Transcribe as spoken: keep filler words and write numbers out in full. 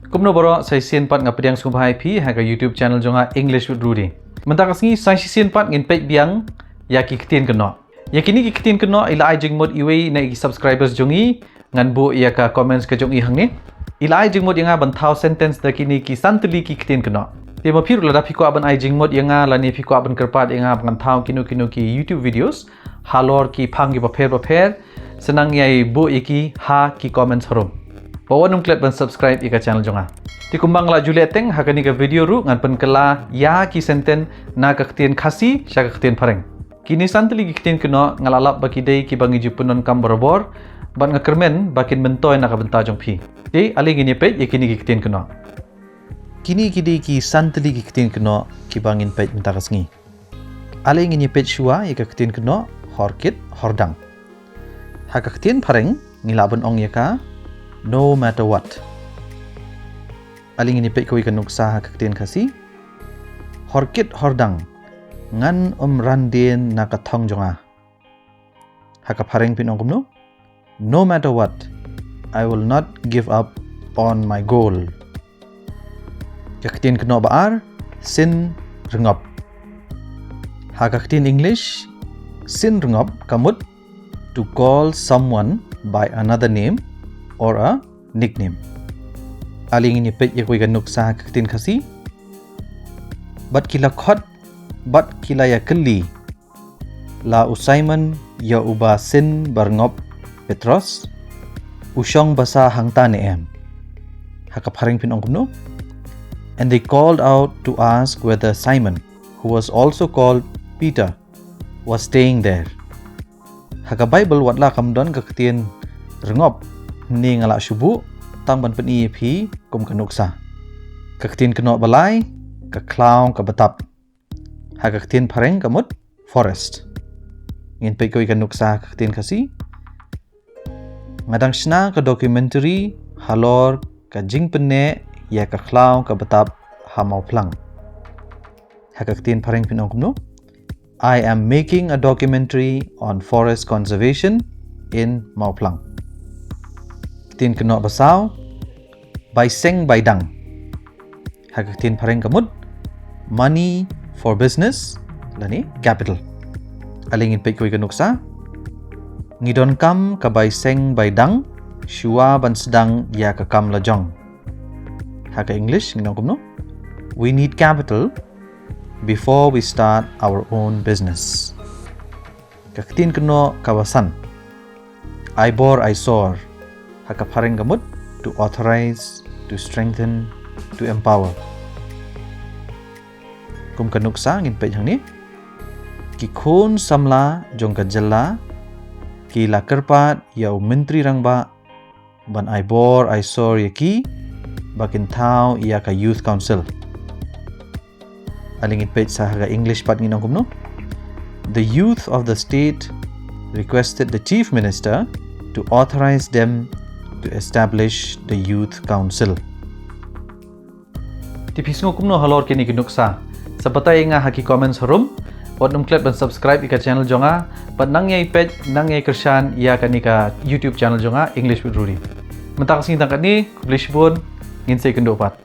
Kumno baroh, sa shisien pat nga pdiang sngewbha ïa phi ha ka YouTube channel jong nga, English with Rudy. Mynta ka sngi sa shisien pat ngin peit biang ïa ki ktien kynnoh. Ïa kine ki ktien kynnoh i la ai jingmut iwei na ki subscribers jong i, ngan buh ïa ka comments ka jong i hangne. I la ai jingmut ïa nga ban thaw sentence da kine ki san tylli ki ktien kynnoh. Te ma phi ruh lada phi kwah ban ai jingmut ïa nga lane phi kwah ban kyrpad ïa nga ban thaw kino kino ki YouTube videos halor ki phang ki bapher bapher, sa nang ïai buh ïa ki ha ki comments harum. Bad wat nym klet ban subscribe ïa ka channel jong nga. Te kumba nga la ju leh teng, ha kane ka video ruh ngan pynkylla ïa ki sentence na ka ktien Khasi sha ka ktien Phareng. Kine san tylli ki ktien kynnoh nga la lap ba ki dei kiba ngi ju pyndonkam barabor, bad nga kyrmen ba kin myntoi na ka bynta jong phi. Te ale ngin ïa peit ïa kine ki ktien kynnoh. Kine ki dei ki san tylli ki ktien kynnoh kiba ngin peit mynta ka sngi. Ale ngin ïa peit shuwa ïa ka ktien kynnoh hor kit hor dang. Ha ka ktien Phareng ngi lah ban ong ïa ka no matter what. Ale ngin ïa peit kawei ka nuksa ha ka ktien Khasi. Hor kit hor dang, ngan ym ran dien na ka thong jong nga. Ha ka Phareng phin ong kumno? No matter what, I will not give up on my goal. Ka ktien kynnoh ba ar, sin rngop. Ha ka ktien English, sin rngop ka mut to call someone by another name or a nickname. Ale ngin ïa peit ïa kawei ka nuksa ha ka ktien Khasi. Bad ki la khot, bad ki la ïa kylli, la u Simon ïa uba sin ba rngop Petros, u shong basa hangta ne em. Ha ka Phareng phin ong kumno? And they called out to ask whether Simon, who was also called Peter, was staying there. Ha ka Bible wat la kam don ka ktien rngop, ne nga la shu buh tang ban pyni ïa phi kum ka nuksa. Ka ktien kynnoh ba lai, ka khlaw ka btap. Ha ka ktien Phareng ka mut forest. Ngin peit kawei ka nuksa ha ka ktien Khasi. Nga dang shna ka documentary halor ka jingpynneh ïa ka khlaw ka btap ha Mawphlang. Ha ka ktien Phareng phin ong kumno? I am making a documentary on forest conservation in Mawphlang. Ktien kynnoh ba saw, bai seng bai dang. Ha ka ktien Phareng ka mut money for business lane capital. Ale ngin peit kawei ka nuksa. Ngi donkam ka bai seng bai dang shuwa ban sdang ïa ka kam la jong. Ha ka English ngin ong kumno? We need capital before we start our own business. Ka ktien kynnoh ka ba san, ai bor ai sor. Ha ka Phareng ka mut to authorize, to strengthen, to empower. Kum ka nuksa ngin peit hangne. Ki khun samla jong ka jylla ki la kyrpad ïa u Myntri Rangbah ban ai bor ai sor ïa ki ba kin thaw ïa ka Youth Council. Ale ngin peit sa ha ka English pat ngin ong kumno. The youth of the state requested the Chief Minister to authorize them to establish the Youth Council. Te phi sngew kumno halor kine ki nuksa? Sa batai ïa nga ha ki comments harum. Wat nym klet ban subscribe ïa ka channel jong nga, bad nang ïai peit, nang ïai kyrshan ïa kane ka YouTube channel jong nga, English with Rudy. Mynta ka sngi tang katne, khublei shibun, ngin sa ïakynduh pat.